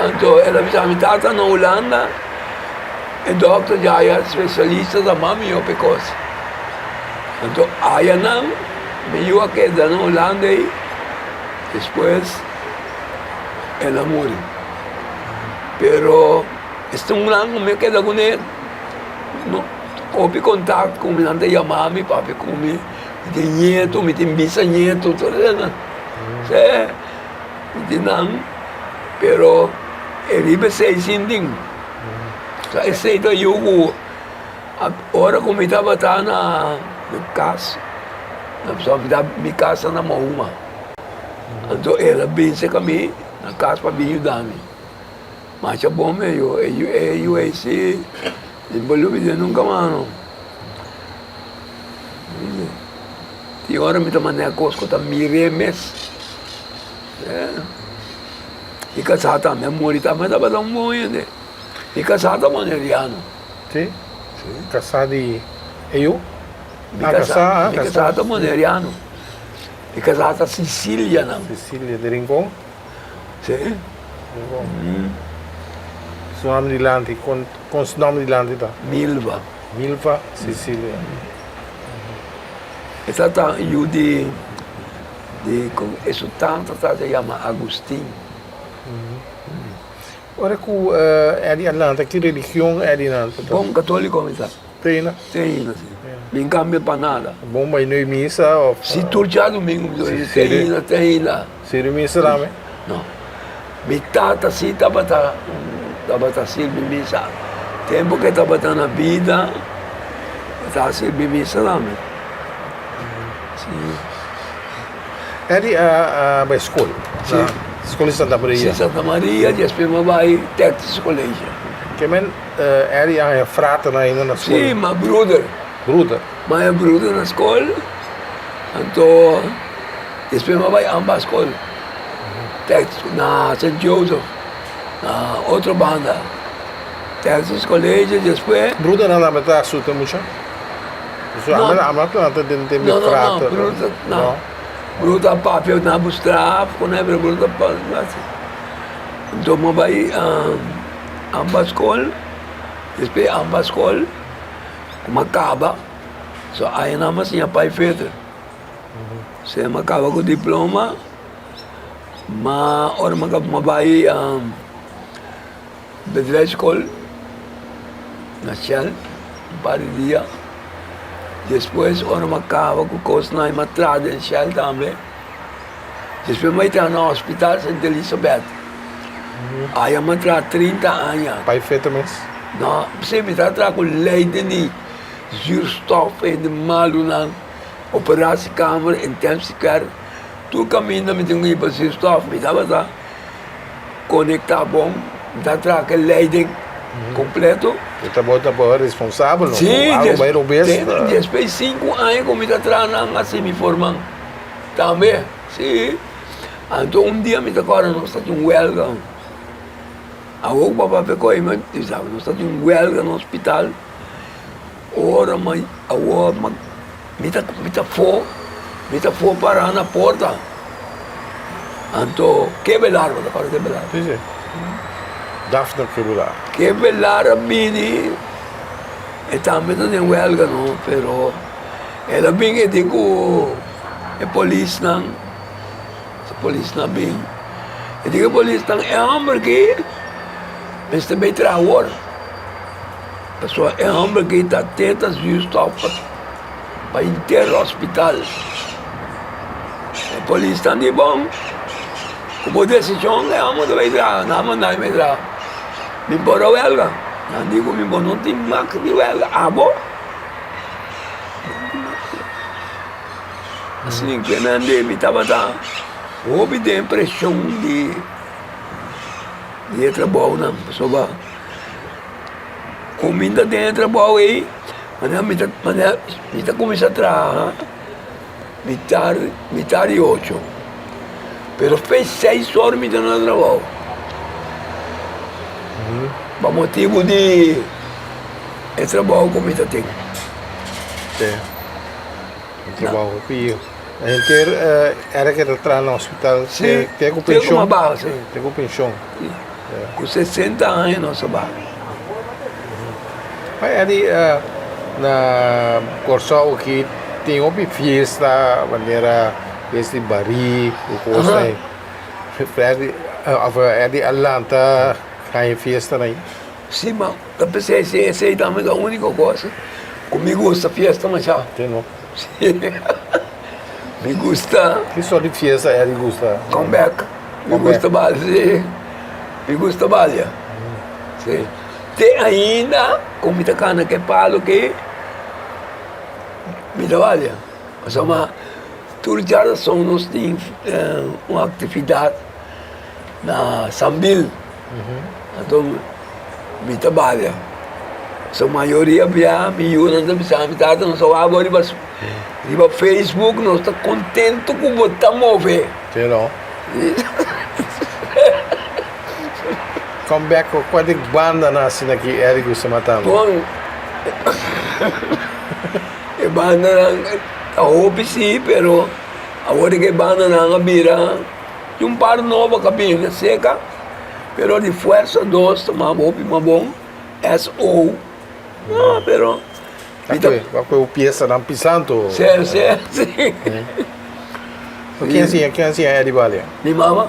anto el a bisa mi tata na Hulanda e dokter di aya spesialista ta mas mihó pa e kos. Anto ayanan mi yu a keda na Hulanda ei, despues el a muri. Pero esun nan ku mi a keda kuné no hopi kontakto ku mi, nan ta yama mi papia ku mi. Mi tin ñetu, mi tin bisañetu, tur esnan. Sí, mi tin nan, pero e riba esei sin tin. Sa esei ta yu ku ora ku mi tabata na kas, mi kas ta na Mahuma, anto el a bin serka mi na kas pa bin yuda mi. Masha bon mi e yu, e yu ei si mi por lubida nunka mas no. Tin ora mi ta manda e kos ku ta mir'é mes. Mi kasá tambe a muri tambe tabata un bon hende. Mi kasá ta boneriano. Si? Kasá di e yu? Mi kasá, mi kasá ta boneriano. Mi kasá ta Sicilianan. Sicilia di Rincon? Si. Rincon. Su nòmber dilanti, kon su nòmber dilanti ta? Milva. Milva Cecilia. E tata yu di di e su tata ta yama Agustin. Ora ku Eddie a lanta ki religion Eddie lanta? Bon katoliko mi ta. Te ina? Te ina si. Mi kambia pa nada. Bon bai noi misa of? Si tur djadumingu mi ta bai te ina te ina. Sirbi misa tambe? No. Mi tata si tabata tabata sirbi misa. Tempu ku e tabata na bida e tabata sirbi misa tambe. Si. Eddie a bai skol? Si. Skol di Santa Maria? Si, Santa Maria, despues mi a bai Texas College. Ke men Eddie a haña fraternan ainda na skol? Si, ma bruder. Bruder? Mi a haña bruder na skol, anto despues mi a bai ambas skol. Texas na Saint Joseph na otro banda Texas College despues. Brudernan tambe ta asuta mucha? No. Ame a planta den den No, no, no, frater. bruder no. Bruder a papia na bo straf ku nan pero bruder ta papia. Anto mi a bai amba skol despues amba skol ku mi a kaba so añanan mi a siña pai verder. Sey mi a kaba ku diploma. Ma ora mi a bai bedrijfsschool na Shell un par di dia, despues ora mi a kaba ku kosnan mi a traha den Shell tambe, despues mi a traha na hospital Sint Elisabeth, aya mi a traha 30 aña. Bai feta mes? No, si mi ta traha ku leiden di zuurstof en di malunan, operatiekamer, intensive care. Tur kaminda mi tin ku hiba zuurstof, mi tabata konektá bon, mi ta traha ku e leiding kompleto. Bo tabata bo responsabel no? Sí, Algo bai robes. Despues di sinku aña ku mi ta traha nan a hasi mi forman tambe, sí. Anto un dia mi ta kòrda nos ta tin un wèlga, awor ku papá pekó mi sa nos ta tin un wèlga na hospital, ora mi awor Mi ta mi ta fo, mi ta fo pará na porta. Anto Kevelaar, bo ta kòrda Kevelaar? Si, si. Daphne Kevelaar. Kevelaar a bini, e tambe ta den wèlga no, pero el a bin e di ku e polisnan, e polisnan a bin, e di ku e polisnan e hòmber aki mester bai traha awor, pasobra e hòmber aki ta tenta zuurstof pa henter hospital. E polisnan di bon, ku bo desishon e hòmber ta bai traha, nan a manda mi bai traha. Mi por a wèlga? Nan di ku mi bo no tin mak di wèlga, abo? Asina ku nan di mi tabata hopi den preshon di e trabounan pasobra ku mi ta den e trabou ei manera mi ta manera mi ta kuminsá traha mitar mitar di ocho pero fe seis ora mi ta na trabou pa motibu di e trabou ku mi ta tin. Un trabou hopi henter era ke ta traha na hospital Sí, te ku te ku penshon a baha, sí. te ku penshon. Ku 60 aña nos a baha. Ma Eddy na Kòrsou aki tin hopi fiesta manera fiesta di barí ku kos ei. Freddy òf Eddy a lanta haña fiestanan ei? Sí, ma ta p'esei sí esei tambe ta úniko kos ku mi gusta fiesta masha. Sí no? Sí. Mi gusta. Ki sort di fiesta Eddy gusta? Come back. Mi gusta balia, sí. Mi gusta balia. Sí. Te ainda ku mi ta kana ku e palo aki, mi ta balia. Pasobra tur djarason nos tin un aktividat na Sambil. Anto mi ta balia. So mayoria bia mi yunan ta bisa mi tata nos a wak bo riba riba Facebook nos ta contento cu bo ta move. Sí no. Come back cu cual di bandanan asina ki Eric gusta matando? Bon e bandanan ta hopi si pero awor di ke bandanan a bira. Tin un par nobo ka bini seka, pero di fuerza dos ta mas hopi mas bon, SO, no, pero mi ta. Bo a kohe piesanan pisanto. Si, si, si. Ken a siña, ken a siña Eddie balia? Mi mama.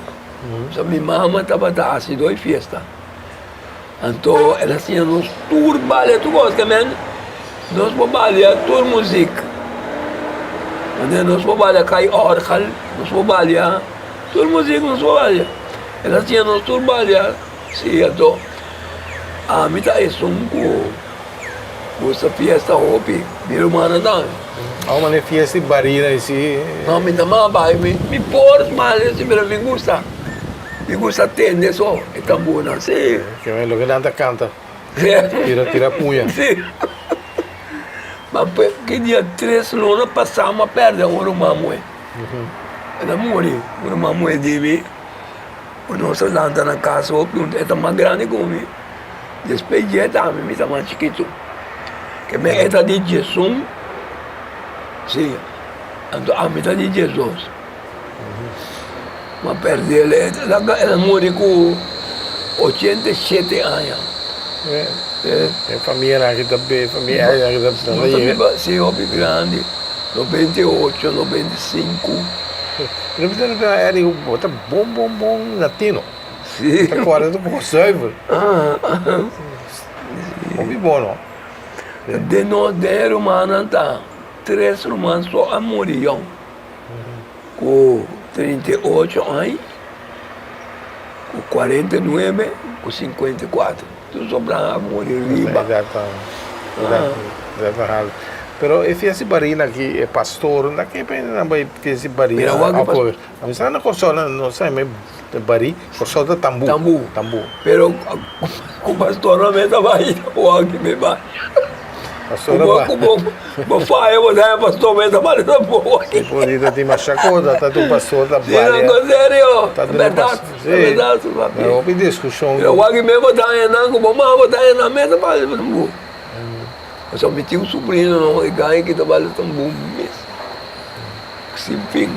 So mi mama tabata hasi doi fiesta. Anto el a siña nos tur balia tur kos ke men nos por balia tur muzik. Manera nos por balia kai orgel, nos por balia tur muzik nos por balia. El a siña nos tur balia, si anto ami ta esun ku gusta fiesta hopi, mi rumannan tambe. Abo manera fiesta di barina i si? No, mi ta mas bai, mi por balia si pero mi gusta. Mi gusta tende so e tamburnan si. Ke loke nan ta kanta. Tira tira puña. Si. Ma ki dia tres luna pasá mi a pèrdè un ruman muhé. El a muri, un ruman muhé di mi. Nos a lanta na kas hopi huntu, e ta mas grandi ku mi. Despues dje tambe mi ta mas chikitu. Ke men e ta di diesun, si, anto ami ta di diesdos. Ma perde el, el a muri ku 87 aña. E familianan aki ta be, familia aki ta ta Nos ta biba si hopi grandi, 98, 95. Pero mi ta repara Eddie ku bo ta bon bon bon latino. Si. Ta kòrda ta poko zuiver. Hopi bon no. Den nos den e rumannan ta tres ruman so a muri yòn. Ku 38 aña, ku 49, ku 54. Tur sobrá a muri riba. Pero e fiesta di baril aki, e pastor, na ke pende nan bai fiesta di baril? Mira wak e pastor. Mi sa na Kòrsou nan no sa me bari, Kòrsou ta tambú. Tambú. Tambú. Pero ku pastor nan mester bai, wak mi bai. Pastor a ba. Ku bo bo faya bo sa pastor mester bai tambú. Si por di ta tin masha cosa, ta un pastor ta Si nan balia. serio, Ta duna berdat, pas- si. berdat papi. Na hopi diskushon. Pero wak mi bo ta haña nan ku bo mama bo ta haña nan mester bai tambú. Pasobra mi tin un subrino e gay ki ta bai tambú mes. Sin fin.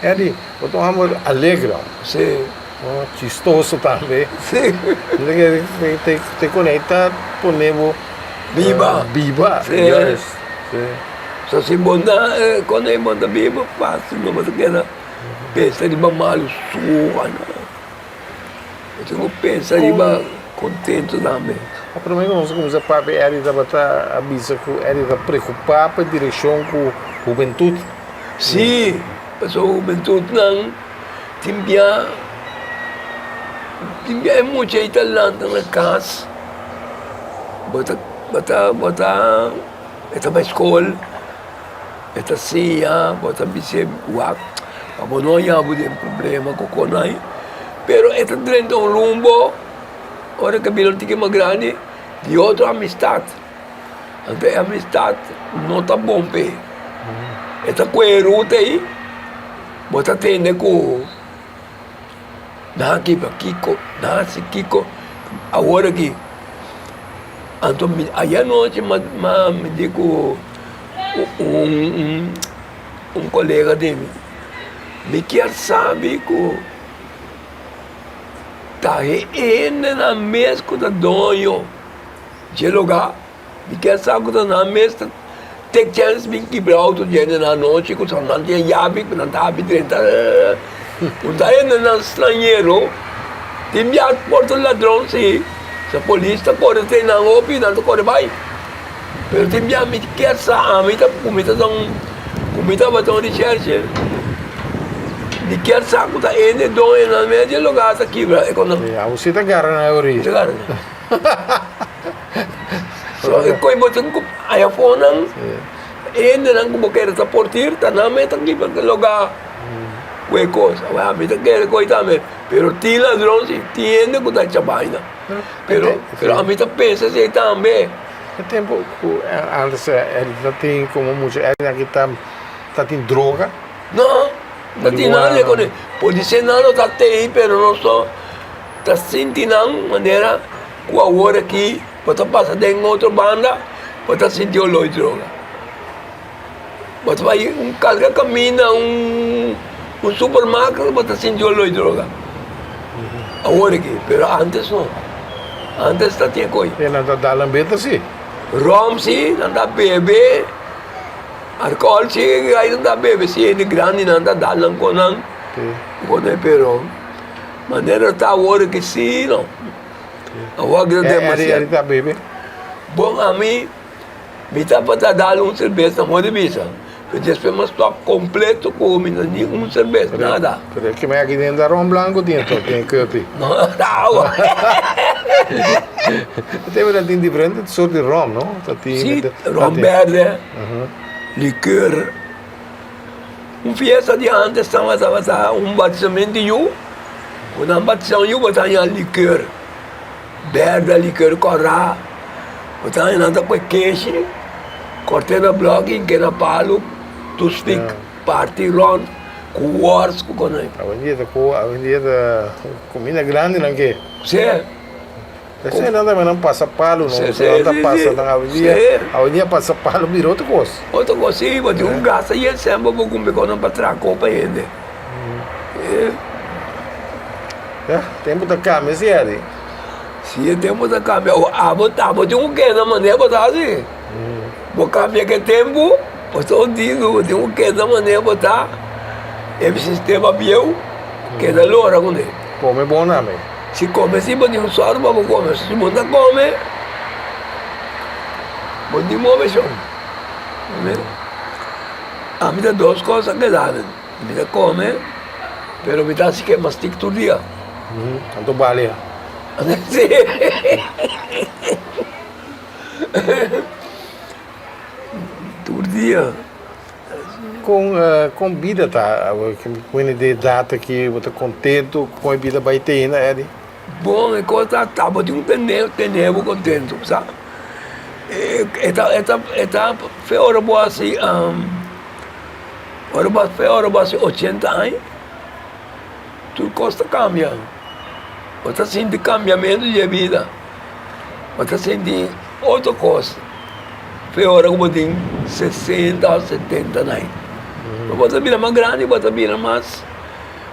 Eddie, bo ta un homber alegre. Sí. No, chistoso tambe. Sí. Te te conecta pone bo Biba. Biba. Sí. Juist. Sí. So si bo ta con bo ta biba fácil no bo ta keda pensa riba malu suwa no. Bo tin ku pensa riba contento tambe. A prome ku nos a kuminsá papia Eddie tabata a bisa ku Eddie ta preokupá pa e direkshon ku hubentut. Sí, pasobra hubentutnan tin bia tin bia e mucha ei ta lanta na kas, bo ta bo ta bo ta e ta bai skol, e ta siña, bo ta bis'é wak pa bo no haña bo den problema ku konai, pero e ta drenta un rumbo ora ke bira un tiki mas grandi di otro amistat. Anto e amistad no ta bon p'e. E ta kohe ruta ei, bo ta tende ku nan a kibra kiko, nan a hasi kiko, awor aki. Anto mi ayer anochi mi di ku un kolega di mi, mi kier sabi ku ta e hendenan mes ku ta doño. Dje lugá, mi kier sa ku ta nan mes ta take chance bin kibra outo dje hende nan anochi ku nan tin e yabi ku nan ta habi drenta. Un ta hende nan stranhero tin bia por ta ladron si, sa polis ta kore tei nan hopi nan ta kore bai. Pero tin bia mi kier sa ami ta ku mi ta un ku mi tabata un recherche mi kier sa ku ta hende doño nan mes dje lugá ta kibra e konan. Abo si ta gara nan e ori. Ta gara nan. So e koi bo tin ku haya fonan hendenan ku bo kere ta portir ta nan mes ta kiba ke loga ku e kos. Awor ami ta kere koi tambe pero tin ladron si tin hende ku ta echa baina pero pero ami ta pensa esei tambe. E tempu ku antes ta tin komo mucha hende aki ta tin droga. No, no tin nada di kone. Podisé nan lo ta tei pero nos no ta sinti nan manera ku awor aki bo ta pasa den otro banda bo ta sinti olor di droga. Bo ta bai un kalke kaminda un supermarket bo ta sinti olor di droga awor aki pero antes no antes ta tin e koi. E nan ta dal nan beta si. Rom si nan ta bebe. Alcohol si ay nan ta bebe si hende grandi nan ta dal nan con nan pone pero manera ta awor ki si no awor ki ta demasiado. Eri ta bebe? Bon ami mi tabata dal un serbes na modo di bisa pero despues mi a stop completo cu mi no ni un serbes nada. Pero e kima aki den ta ron blanco tin to tin kepi. No ta awa. Te mira tin diferente soort di rom no? Ta tin Si rom berde, liqueur. Un fiesta di antes tabata un batisament di yu, ku nan batisa un yu bo ta haña liqueur berde, liqueur kòrá, bo ta haña nan ta pue keshi, kòrt'é na blòki, hink'é na palu, toothpick, parti rònt ku wòrs ku konai. Awendia ta ku awendia ta kuminda grandi nan ke. Si. Esei nan tambe nan pasa palu no, nan ta pasa nan awendia, awendia pasa palu bira otro kos. Otro kos si, bo tin un gasta yen semper bo kumpli kon nan pa traha kopa hende. Ya, tempu ta kambia si Eddie. Si e tempu ta kambia, abo abo tin ku keda manera bo ta hasi. Bo kambia ke tempu, bo ta un digu, bo tin ku keda manera bo ta, e sistema bieu keda lora kuné. Kome bon tambe. Si kome si bo tin un sòru pa bo kome, si bo ta kome bo tin move shon. Ami ta dos kos a keda mi, mi ta kome pero mi ta hasi ke mastik tur dia. Anto bali ya. Si. Tur dia. Kon kon bida ta awor ku hende di edat aki bo ta kontentu kon e bida bai te ainda Eddie? Bon e kos ta ta bo tin ku tene tene bo kontentu sa e ta e ta e ta fe ora bo hasi ora bo fe ora bo hasi ochenta aña tur kos ta kambia bo ta sinti kambiamentu di e bida bo ta sinti otro kos. Fe ora ku bo tin sesenta o setenta nai. Bo ta bira mas grandi, bo ta bira mas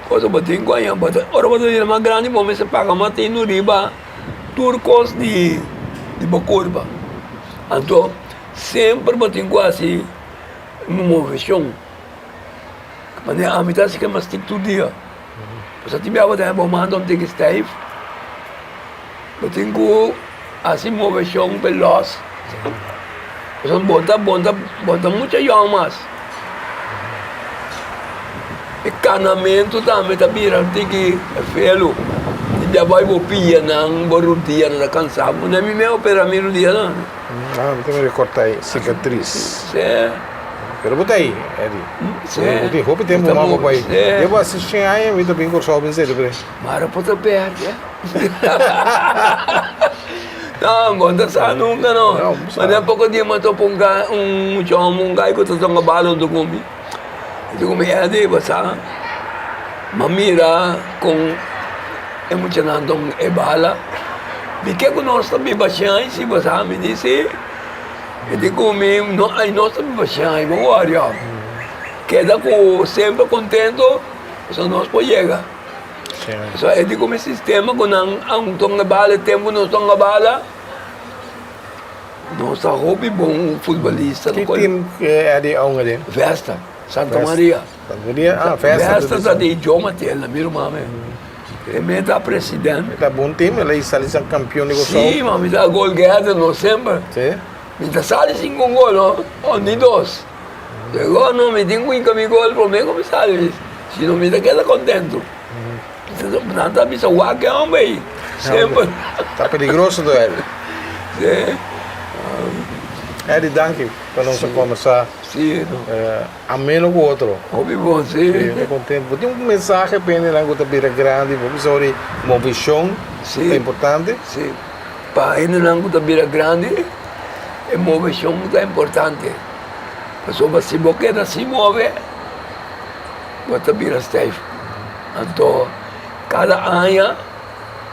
cosa bo tin cu aña. Bo ta, ora bo ta bira mas grandi bo mester paga mas tinu riba tur cos di bo curpa. Anto semper bo tin cu haci movecion. Manera ami ta haci kimastic tur dia. Pasobra tin bia bo ta bo manda un tiki stijf, bo tin ku hasi moveshon pa e lòs. Pasobra bo ta bo ta bo ta mucha yòn mas. E kanamentu tambe ta bira un tiki felu. Tin bia bai bo pianan, bo rudianan ta kansa. Bo na mi mes opera mi rudianan. Ah, mi ta mira korta e sikatris. Pero bo ta ei, Eddie. Sí. Bo tin hopi tempu mas bo bai. Sí. Yo bo hasi shen aña mi ta bin Kòrsou bin selebr'é. Mara por ta bèrdè. No, bo no ta sa nunka no. No, bo sa. Manera poko dia mi a topa un gai, un mucha hòmber, un gai ku ta tonga bala huntu ku mi. E di ku mi, Eddie, bo sa, mi a mira kon e muchanan tonga e bala. Di ke ku nos ta biba shen aña si, bo sa? Mi di, si. E di ku mi, no, ai nos ta biba shai, bo wòri òf. Keda ku semper kontento, pasobra nos por yega. Pasobra e di ku mi sistema ku nan a un tonga bala, e tempu nos tonga bala, nos ta hopi bon futbolista. Ki tim Eddie a hunga den? Vesta, Santa Maria. Santa Maria, ah, Vesta. Vesta ta di Joe Matela, mi ruman mi. E me ta president. E ta bon team, el a sali san campeon di Kòrsou. Sí, ma mi ta goal getter no semper. Sí. Mi ta sali sin un gol no, o ni dos. Luego no, mi tin ku hinka mi gol prome ku mi sali, si no mi ta keda kontentu. Nan ta bisa wak e homber ei, semper. Ta peligroso to Eddie. Sí. Eddie, danki pa nos a kombersá. Sí. Ameno ku otro. Hopi bon, si. Sí, mi kontentu. Bo tin un mensahe pa hendenan ku ta bira grandi? Bo bisa ora moveshon ta importante? Sí. Pa hendenan ku ta bira grandi, e moveshon ta importante. Pasobra si bo keda sin move, bo ta bira stijf. Anto kada aña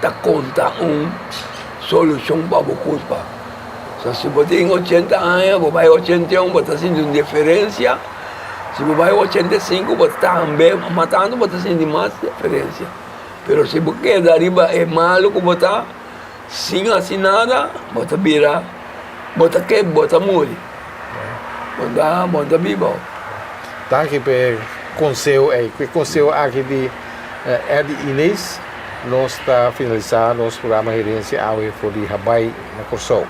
ta konta un solushon pa bo kurpa. So si bo tin ochenta aña, bo bai ochenta i un, bo ta sinti un diferensia. Si bo bai ochenta i sinku, bo tambe, mas tantu bo ta sinti mas diferensia. Pero si bo keda riba e malu ku bo ta, sin hasi nada, bo ta bira, bo ta ke, bo ta muri. Bo ta, bo ta biba. Danki pa e konseho ei. Ku e konseho aki di Eddie Inez, nos ta finalisá nos programa Herensia Awe for di Habai na Kòrsou.